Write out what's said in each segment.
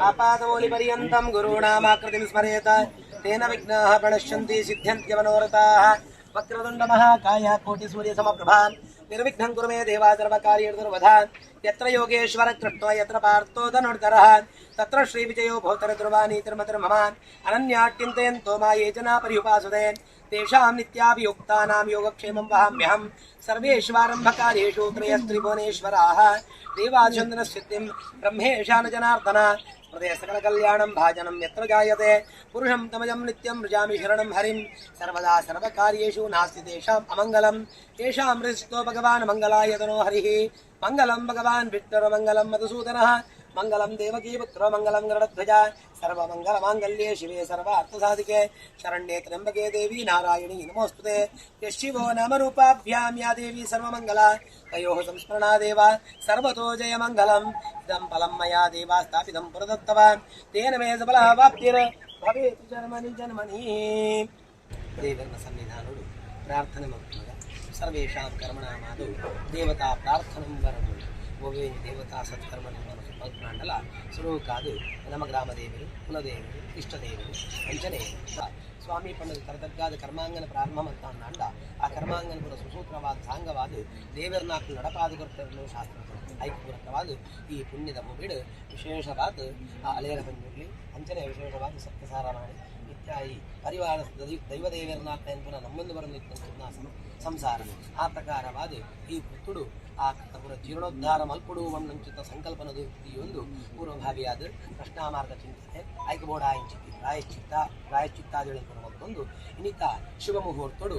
आपादमौलिपर्यन्तं गुरूणामाकृतिं स्मरेत तेन विघ्नाः प्रणश्यन्ति सिद्ध्यन्त्य मनोरथाः। वक्रतुण्डमहाकाय कोटिसूर्यसमप्रभा निर्विघ्नं कुरु मे देवा सर्वकार्येषु सर्वदा। यत्र योगेश्वर कृष्णो यत्र पार्थो धनुर्धरः तत्र श्रीविजयो भवतरध्रुवाणी तिरुमतिर्मम। अनन्याट्यन्तयन्तो मा ये जना पर्युपासते तेषां नित्याभियुक्तानां योगक्षेमं वहाम्यहं। सर्वेष्वारम्भकार्येषु त्रयस्त्रिभुवनेश्वराः देवाचन्द्रसिद्धिं ब्रह्मेशान जनार्दन। हृदय सकलकल्याणं भाजनं यत्र जायते पुरुषं तमजं नित्यं भजामि शरणं हरिं। सर्वदा सर्वकार्येषु नास्ति तेषाम् अमङ्गलं तेषां हृस्तो भगवान् मङ्गलाय तनो हरिः। मङ्गलं भगवान् विष्णुर्मङ्गलं मधुसूदनः मङ्गलं देवकीपुत्रो मङ्गलं गरुडध्वज। सर्वमङ्गलमाङ्गल्ये शिवे सर्वार्थसाधिके शरण्ये त्र्यम्बके देवी नारायणी नमोऽस्तुते। यशिवो नामरूपाभ्यां या देवी सर्वमङ्गला तयोः संस्मरणादेव सर्वतो जयमङ्गलम्। इदं फलं मया देवा स्थापितं पुरदत्तवान् तेन मे सबलावाप्तिर्भवेत् जन्मनि जन्मनि। देवर्ನ ಸನ್ನಿಧಾನಡು ಪ್ರಾರ್ಥನೆ ಮಲ್ಪುನಗ ಸರ್ವೇಷಾಂ ಕರ್ಮಣಾಮಾದೌ ದೇವತಾ ಪ್ರಾರ್ಥನಂ ವರಂ. ಒವ್ವೇಂಜಿ ದೇವತಾ ಸತ್ಕರ್ಮ ಮಲ್ಪುನಾಂಡಲ ಸುರುಕಾದು ನಮ್ಮ ಗ್ರಾಮ ದೇವರು ಕುಲದೇವರು ಇಷ್ಟದೇವರು ಅಂಚನೆ ಸ್ವಾಮಿ ಪಂಡದ ತರತಗ್ಗಾದ ಕರ್ಮಾಂಗನ ಪ್ರಾರಂಭ ಮಲ್ತಾಂಡ ಆ ಕರ್ಮಾಂಗನ ಕೂಡ ಸುಸೂತ್ರವಾದ ಸಾಂಗವಾದ ದೇವರನಾಕು ನಡಪಾದ ಕೊರ್ತರನ್ನು ಶಾಸ್ತ್ರ ಐಕ್ಯಪೂರ್ವಕವಾದ ಈ ಪುಣ್ಯದ ಭೂಮಿಡು ವಿಶೇಷವಾದ ಆ ಅಲೇರ ಪಂಜುರ್ಲಿ ಅಂಚನೆ ವಿಶೇಷವಾದ ಸತ್ಯಸಾರ ಮಾಡಿ ಇತ್ಯಾದಿ ಪರಿವಾರ ದೈವದೇವರನಾಥ ಪುನಃ ನಮ್ಮೊಂದು ಬರಲು ಸಂಸಾರ ಆ ಪ್ರಕಾರವಾದ ಈ ಪುತ್ತುಡು ಆ ಪುರ ಜೀರ್ಣೋದ್ಧಾರ ಮಲ್ಪುಡು ಮಣ್ಣಂಚಿತ ಸಂಕಲ್ಪನದು ಈ ಒಂದು ಪೂರ್ವಭಾವಿಯಾದ ಪ್ರಶ್ನಾಮಾರ್ಗ ಚಿಂತನೆ ಐಕಬೋಡಾಯಿಂಚಿತ್ತಿ ಪ್ರಾಯಶ್ಚಿತ್ತ ಪ್ರಾಯಶ್ಚಿತ್ತಾದಿಗಳನ್ನು ಮತ್ತೊಂದು ಇನ್ನಿತ ಶುಭ ಮುಹೂರ್ತಡು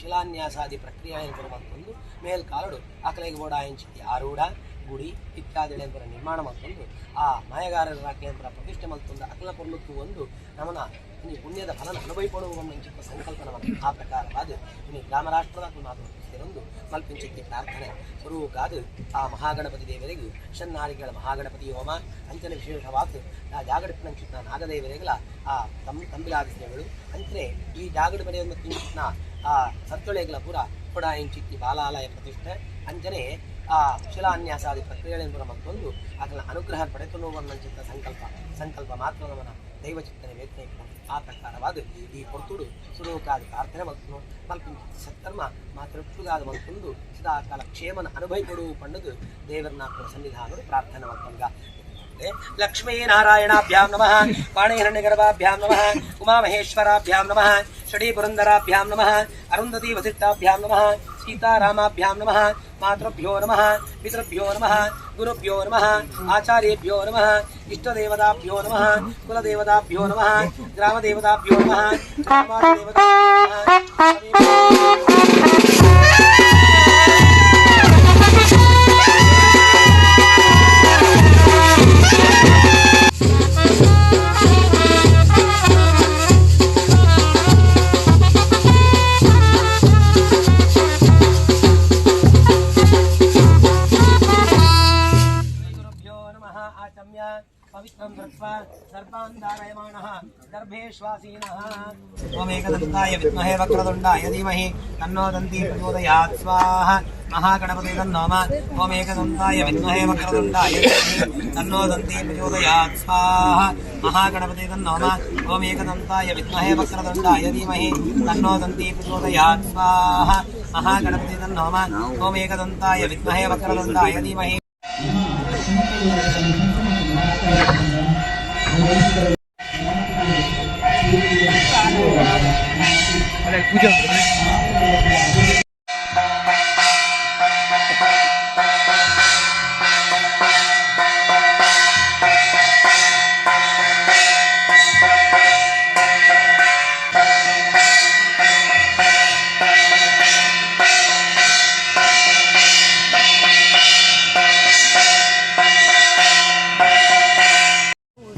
ಶಿಲಾನ್ಯಾಸಾದಿ ಪ್ರಕ್ರಿಯೆಯನ್ನು ಮತ್ತೊಂದು ಮೇಲ್ಕಾಲಡು ಅಕಲೆಗೆ ಬೋಡಾಯಿಂಚಿತ್ತಿ ಆರೂಢ ಗುಡಿ ಇತ್ಯಾದಿಗಳ ನಿರ್ಮಾಣ ಮತ್ತೊಂದು ಆ ಮಾಯಗಾರರ ಕೇಂದ್ರ ಪ್ರತಿಷ್ಠೆ ಮತ್ತೊಂದು ಅಕಲ ಪೊರ್ಲುತ್ತು ಒಂದು ನಮನ ಇನ್ನು ಪುಣ್ಯದ ಫಲನ ಅನುಭವಿಪಡುವ ಮಂಚಿತ್ತ ಸಂಕಲ್ಪನ ಆ ಪ್ರಕಾರವಾದ ಇನ್ನು ಗ್ರಾಮರಾಷ್ಟ್ರದ ಮಾತು ಸೇರೊಂದು ಮಲ್ಪಿಂಚಿತ್ತಿ ಪ್ರಾರ್ಥನೆ ಸ್ವರೂಕಾದು ಆ ಮಹಾಗಣಪತಿ ದೇವರಿಗೂ ಷನ್ನಾರಿಗಳ ಮಹಾಗಣಪತಿ ಹೋಮ ಅಂಚನೆ ವಿಶೇಷವಾದ ಆ ಜಾಗಡಿಪಿನಂಚಿತ್ನ ನಾಗದೇವರಿಗಳ ಆ ತಂಬಿಲಾದ ಸೇವೆಗಳು ಅಂಚನೆ ಈ ಜಾಗಡಿ ಮನೆಯನ್ನು ತಿಂಚಿತ್ನ ಆ ಸತ್ತೊಳೆಗಳ ಪೂರ ಪುಡ ಇಂಚಿತ್ತಿ ಬಾಲಾಲಯ ಪ್ರತಿಷ್ಠೆ ಅಂಚನೆ ಆ ಶಿಲಾನ್ಯಾಸಾದಿ ಪ್ರಕ್ರಿಯೆಗಳನ್ನು ಮತ್ತೊಂದು ಅದನ್ನ ಅನುಗ್ರಹ ಪಡೆತುನ್ನುವ ಸಂಕಲ್ಪ ಸಂಕಲ್ಪ ಮಾತ್ರ ನಮನ ದೈವಚಿತ್ತನೆ ವೇತನೆ ಆ ಪ್ರಕಾರವಾದ ಈ ಪೊರ್ತುಡು ಸುಲೋಕಾದ ಪ್ರಾರ್ಥನೆ ಮತ್ತು ಮಲ್ಪಿಂಚ ಸತ್ಕರ್ಮ ಮಾತೃಗಾದ ಮತ್ತೊಂದು ಸದಾಕಾಲ ಕ್ಷೇಮನ ಅನುಭವಿಪಡು ಪಣ್ಣದು ದೇವರನಾಥನ ಸನ್ನಿಧಾನರು ಪ್ರಾರ್ಥನೆ ಮತ್ತೊಂಗ. ಲಕ್ಷ್ಮೀನಾರಾಯಣಾಭ್ಯಾಂ ನಮಃ, ಪಾಣಿಹಿರಣ್ಯಗರ್ಭಾಭ್ಯಾಂ ನಮಃ, ಉಮಾಮಹೇಶ್ವರಾಭ್ಯಾಂ ನಮಃ, ಷಡೀಪುರಂದರಾಭ್ಯಾಂ ನಮಃ, ಅರುಂಧತಿ ವಸಿಷ್ಠಾಭ್ಯಾಂ ನಮಃ, ಸೀತಾರಾಮಾಭ್ಯಾಂ ನಮಃ, ಮಾತೃಭ್ಯೋ ನಮಃ, ಪಿತೃಭ್ಯೋ ನಮಃ, ಗುರುಭ್ಯೋ ನಮಃ, ಆಚಾರ್ಯೇಭ್ಯೋ ನಮಃ, ಇಷ್ಟದೇವತಾಭ್ಯೋ ನಮಃ, ಕುಲದೇವತಾಭ್ಯೋ ನಮಃ, ಗ್ರಾಮದೇವತಾಭ್ಯೋ ನಮಃ, ಗ್ರಾಮಾದಿದೇವತಾಭ್ಯೋ ನಮಃ. गुरुभ्यो नमः। आचम्य पवित्रं दृष्ट्वा सर्पान् धारयमाणः दर्भेश्वासीनः। ओम एकदन्ताय विद्महे वक्रतुण्डाय धीमहि तन्नो दन्ती प्रचोदयात् स्वाहा। महागणपति तन्नोम। ओम एकदन्ताय विद्महे वक्रतुण्डाय धीमहि तन्नो दन्ती प्रचोदयात् स्वाहा। महागणपति तन्नोम। ओम एकदन्ताय विद्महे वक्रतुण्डाय धीमहि तन्नो दन्ती प्रचोदयात् स्वाहा। महागणपति तन्नोम। ओम एकदन्ताय विद्महे वक्रतुण्डाय धीमहि।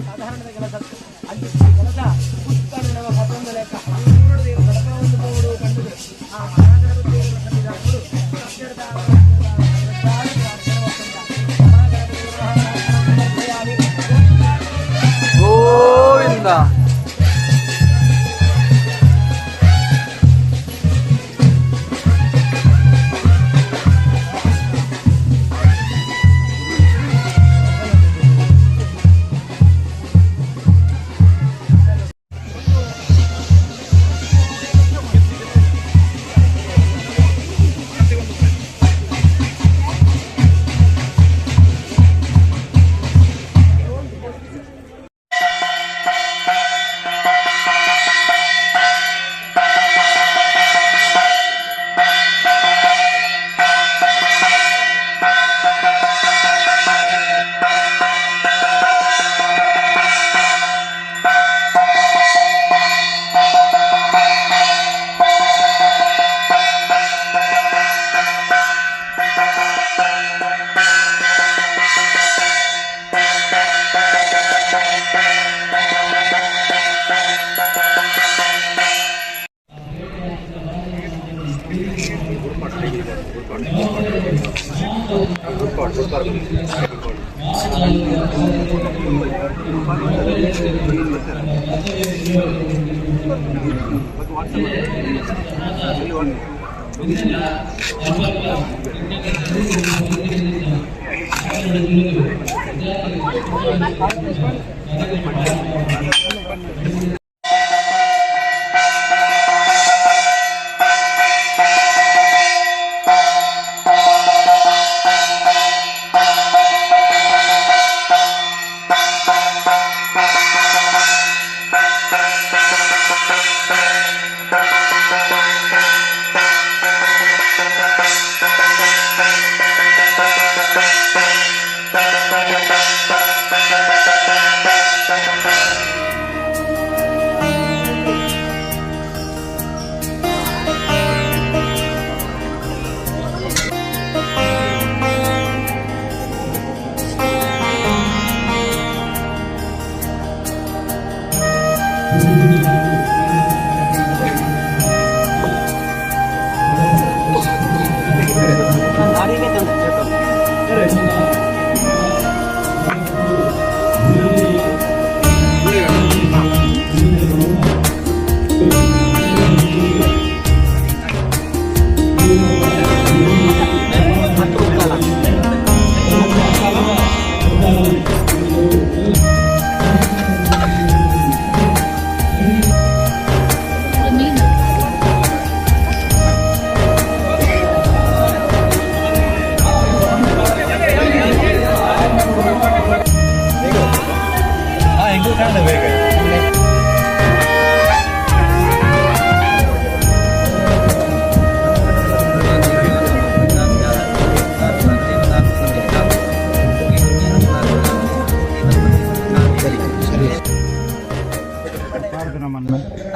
ಸಾಧಾರಣದ ಕೆಲಸ ಅಂಚ ಕೆಲಸ ಪುಸ್ತಕ ನಮ್ಮ ಪತೊಂದು ಲೆಕ್ಕ ಹನ್ನೆರಡು ನಡಪ ಒಂದು ಬೋಡು ಕಂಡುದು ಆ ಮಹಾಗಣಪತಿ.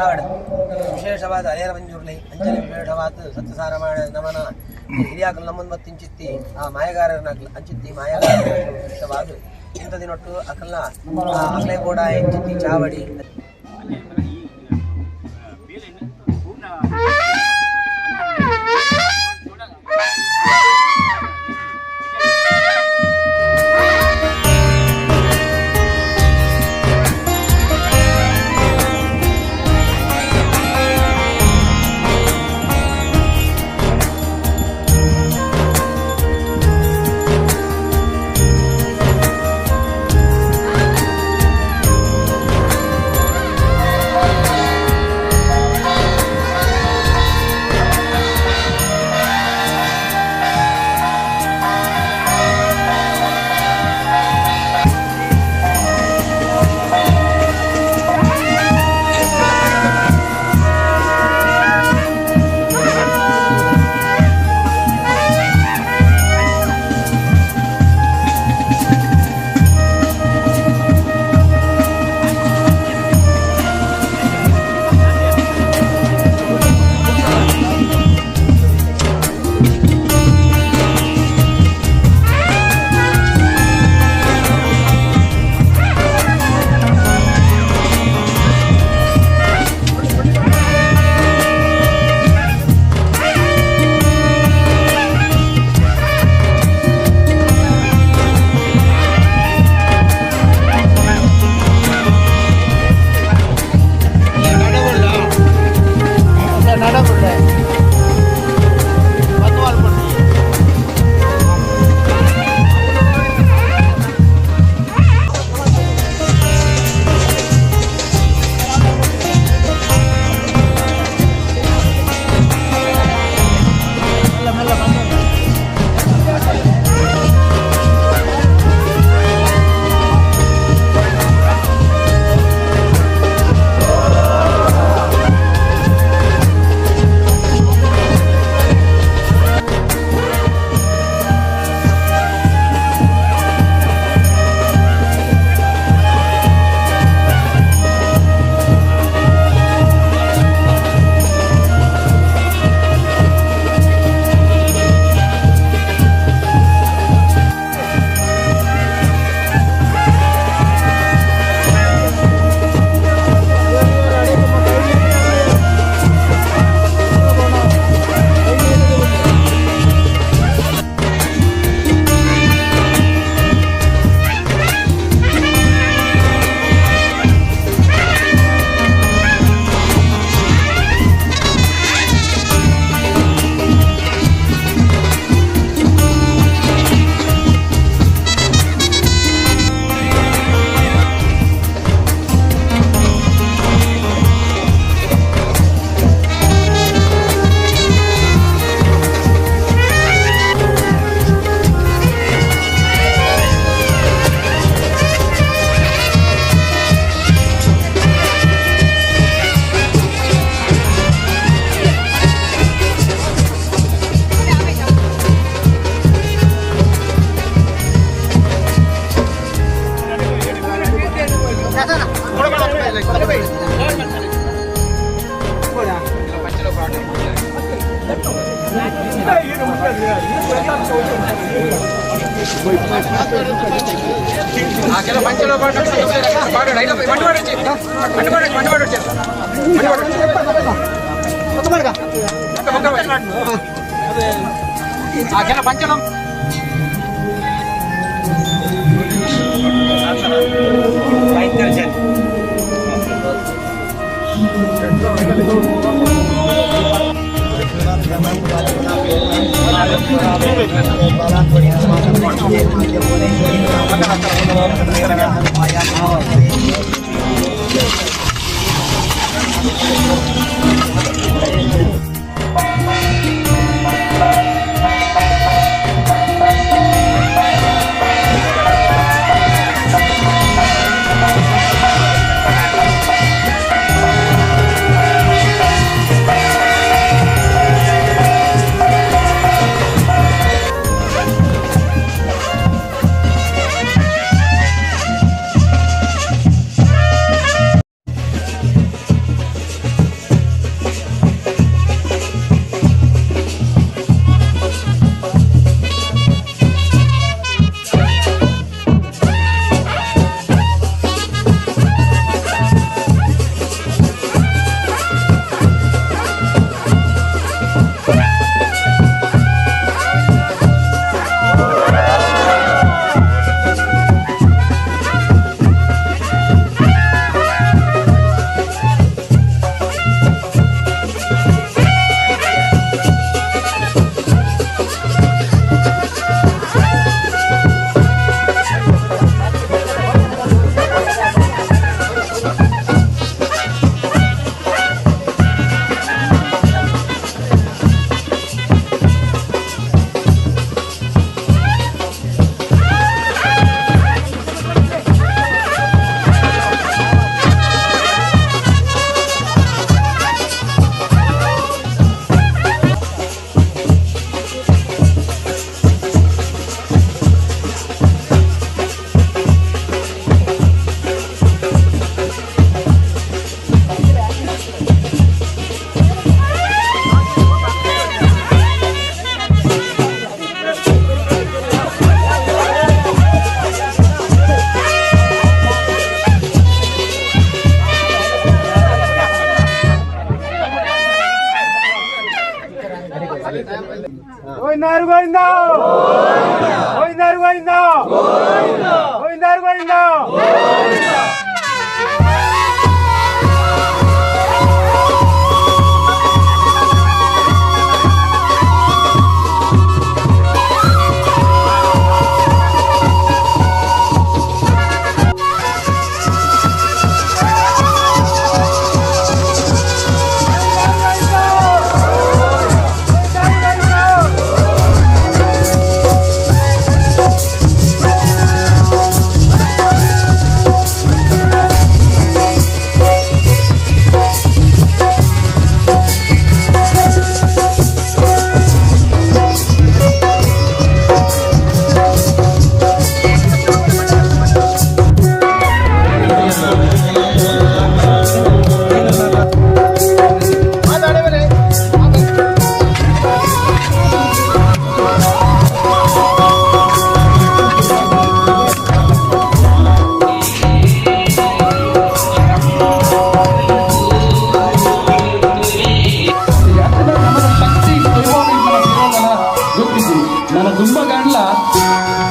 ಆವಡ್ ವಿಶೇಷವಾದ ಅರೇರ ಮಂಜೂರ್ಲಿ ಅಂಚನೆ ವಿಶೇಷವಾದ ಸತ್ಯಸಾರಮಾಣ ನಮನ ಹಿರಿಯಾಕಲು ನಮ್ಮನ್ ಮತ್ತಿಂಚಿತ್ತಿ ಆ ಮಾಯಗಾರನಾಗ್ಲ ಅಂಚಿತ್ತಿ ಮಾಯಗಾರ ವಿಶೇಷವಾದ ಇಂಥ ದಿನೊಟ್ಟು ಅಕಲ್ನ ಅಕಲೆ ಬೋಡ ಇಂಚಿತ್ತಿ ಚಾವಡಿ.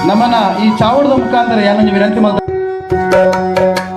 ನಮ್ಮನ್ನ ಈ ಚಾವಡದ ಮುಖಾಂತರ ಯಾನೊಂಜಿ ವಿನಂತಿ ಮಾಡ್ತಾರೆ.